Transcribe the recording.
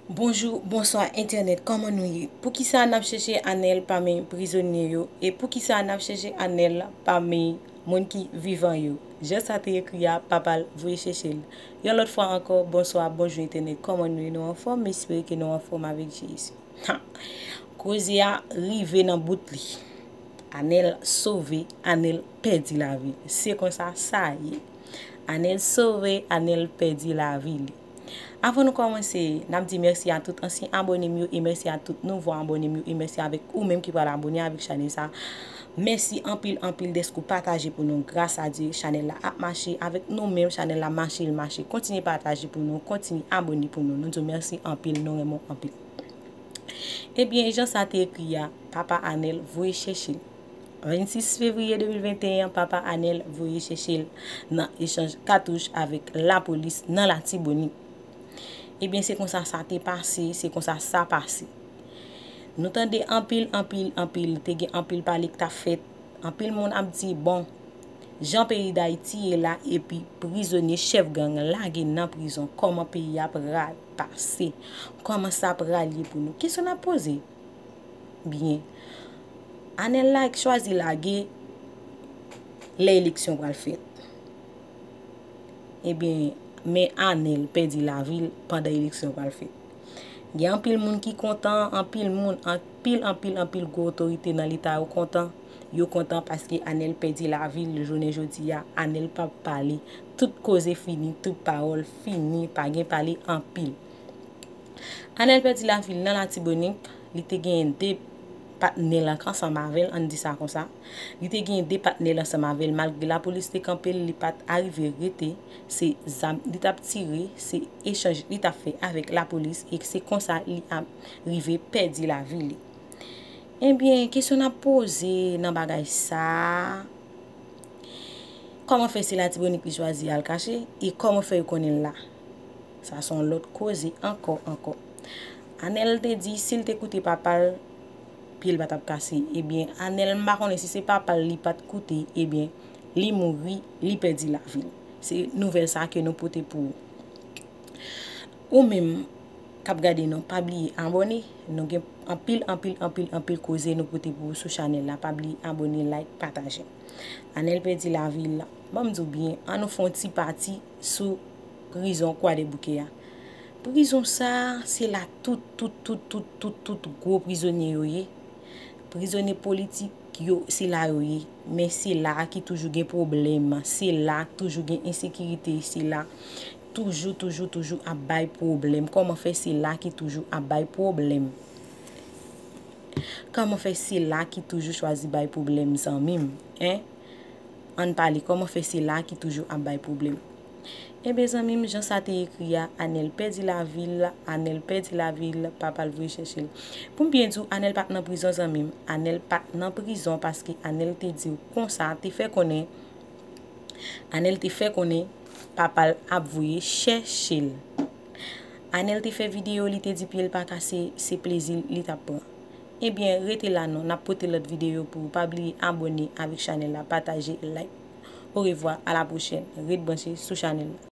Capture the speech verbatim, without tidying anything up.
Bonjou, bonswa entènèt, kòman nou ye? Poukisa n ap chèche Anèl pami prizonye yo? E poukisa n ap chèche Anèl pami moun ki vivan yo? Jan sa te ekri a, papa l voye chèche l. Yon lòt fwa ankò, bonswa, bonjou entènèt, kòman nou ye? Nou anfòm? M espere ke nou anfòm avèk Jezi. Ha! Koze a rive nan bout li. Anèl sove, Anèl pèdi lavi l. Se konsa sa ye. Anèl sove, Anèl pèdi lavi li. Avan nou kòmanse, n ap di mèsi a tout ansyen abòne m yo e mèsi a tout nouvo abòne m yo e mèsi avèk ou menm ki pral abòne avèk chanèl sa. Mèsi anpil, anpil dèske w pataje pou nou. Gras a Dye, chanèl la ap mache avèk nou menm, chanèl la mache, l mache. Kontinye pataje pou nou, kontinye abòne pou nou. Nou di w mèsi anpil, nou renmen w anpil. Ebyen, jan sa te ekri a, papa Anèl voye chèche l. Vennsis fevriye de mil venteyen, papa Anèl voye chèche l nan echanj katouch avèk lapolis nan Latibonit. Ebyen, se konsa sa te pase, se konsa sa pase. Nou tande anpil, anpil, anpil, te gen anpil pale k t ap fèt. Anpil moun ap di, bon, jan peyi Dayiti ye la, epi prizonye chèf gang lage nan prizon, kòman peyi a pral pase? Kòman sa pral ye pou nou? Kesyon n ap poze. Byen. Anèl la chwazi lage lè eleksyon pral fèt. Ebyen, men Anèl pèdi lavi l pandan eleksyon pral fèt. Gen anpil moun ki kontan, anpil moun, anpil, anpil, anpil gwo otorite nan Leta yo kontan. Yo kontan paske Anèl pèdi lavi l jounen jodi a. Anèl p ap pale. Tout koze fini, tout pawòl fini, pa gen pale anpil. Anèl pèdi lavi l nan Latibonit, li te genyen de patnè l ansanm avè l, ann di sa konsa. Li te genyen de patnè l ansanm avè l, malgre lapolis te kanpe l, li pa t arive rete, se zam li t ap tire, se echanj li t ap fè avèk lapolis, e se konsa li ap rive pèdi lavi li. Ebyen, kesyon n ap poze nan bagay sa a, kòman fè se Latibonit li chwazi al kache, e kòman fè yo konnen l la? Sa se yon lòt koze ankò, ankò. Anèl te di si l te koute papa l, pye l pa t ap kase. Ebyen, Anèl, m pa konnen si se papa l li pa t koute, ebyen, li mouri, li pèdi lavi l. Se nouvèl sa ke nou pote pou ou. Ou menm k ap gade nou, pa bliye abòne. Nou gen anpil, anpil, anpil, anpil koze nou pote pou ou sou chanèl la. Pa bliye abòne, like, pataje. Anèl pèdi lavi l. Ban m di w byen, ann nou fè yon ti pati sou prizon Kwadèboukè a. Prizon sa a, se la tout, tout, tout, tout, tout, tout gwo prizonye yo ye. Prizonye politik yo, se la yo ye. Men se la a ki toujou gen pwoblèm. Se la toujou gen ensekirite. Se la toujou, toujou, toujou ap bay pwoblèm. Kòman fè se la ki toujou ap bay pwoblèm? Kòman fè se la ki toujou chwazi bay pwoblèm, zanmi m? Hein? Ann pale, kòman fè se la ki toujou ap bay pwoblèm? Enben, zanmi m, jan sa te ekri a, Anèl pèdi lavi l, Anèl pèdi lavi l, papa l voye chèche l. Pou m byen di w, Anèl pa t nan prizon, zanmi m. Anèl pa t nan prizon paske Anèl te di w konsa, te fè konnen, Anèl te fè konnen papa l ap voye chèche l. Anèl te fè videyo, li te di pye l pa kase, se plezi li t ap pran. Ebyen, rete la non, n ap pote lòt videyo pou ou. Pa bliye abòne avèk chanèl la, pataje, like. Orevwa, a la pwochèn. Ret branche sou chanèl la.